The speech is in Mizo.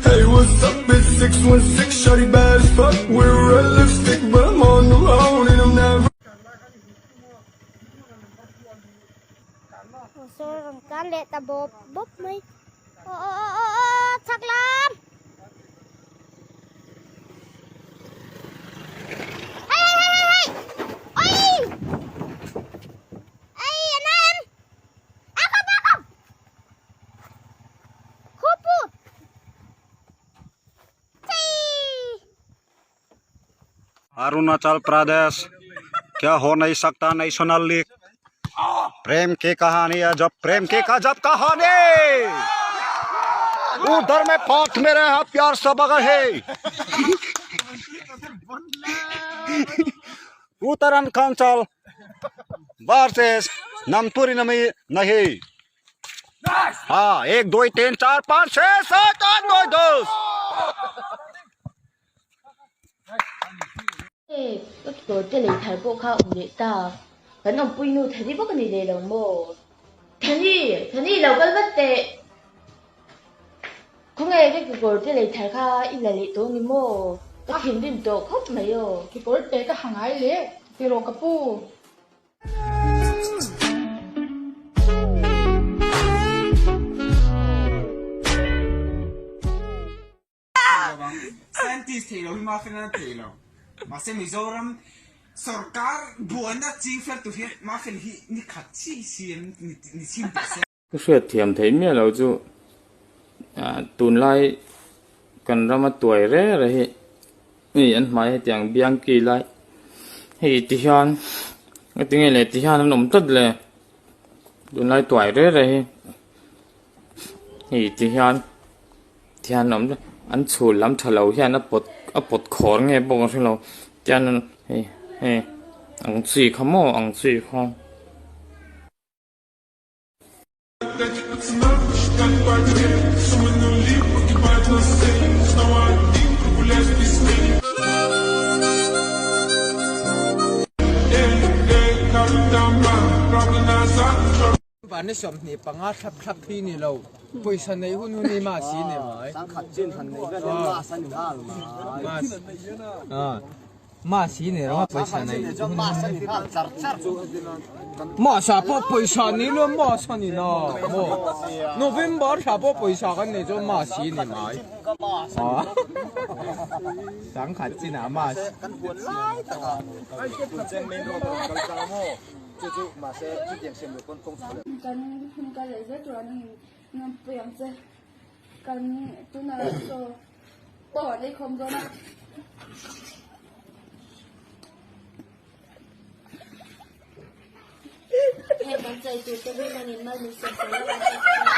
Hey what's up it's 616 shawty bad as fuck wear red lipstick but I'm on the road and I'm never Motor rawn tlan leh ta bawp bawp mai aw aw aw aw aw chhak lam hei hei hei hei oi Ei a na em? A khawp a khawp! Khupu! Chei! Arunachal Pradesh क्या हो नहीं सकता national league प्रेम की कहानी है जब प्रेम की गजब कहानी उधर में पांच मेरे हैं प्यार सब अगर है उत्तराखंड वर्सेस नमपुरी नमी नहीं हाँ एक दो तीन चार पाँच छः सात आठ नौ दस Hei, ka kekawr te lei thar pawh kha a awm leh ta. Kan awmpui nu Thani bawk a ni leh lo maw? Thani! Thani, lo kal vat teh! Khawnge ka kekawr te lei thar kha i la leh tawh ni maw? Ka thinrim tawh khawp mai aw. Kekawr te ka ha ngai leh tiraw ka pu. Scientist thei lo hi Mafin an thei lo. Mahse Mizoram sorkar buaina ching fel tur hian Mafin hi ni khat chi si an ni chhin teh se. Ka hriat thiam theih miah lo chu tunlai kan rama tuai reng reng hi hei an hmai hetiang biang ki lai hei ti hian engtinge le ti hian an awm tlat le tunlai tuai reng reng hi hei ti hian ti hian an awm tlat an chhul lam tha lo hian a pawt a pawt khawr nge pawh ka hrelo tian hei hei ang chi kha maw ang chi kha. Van ni 25 thlap thlap hi ni lo pawisa nei hun hun hi ma si ne mai Ma si nei rawng a pawisa nei Ma sa pawh pawisa nei lo ma sa ni na maw November thla pawh pawisa kan nei chuan ma si ni mai Sangkhat chin ah ma Kan hun kal leh zel tur an in pui ang che kan tunah chaw Pawh lei khawm dawn a. Heng kan chei tur te hi man in mal min siam tur lo a.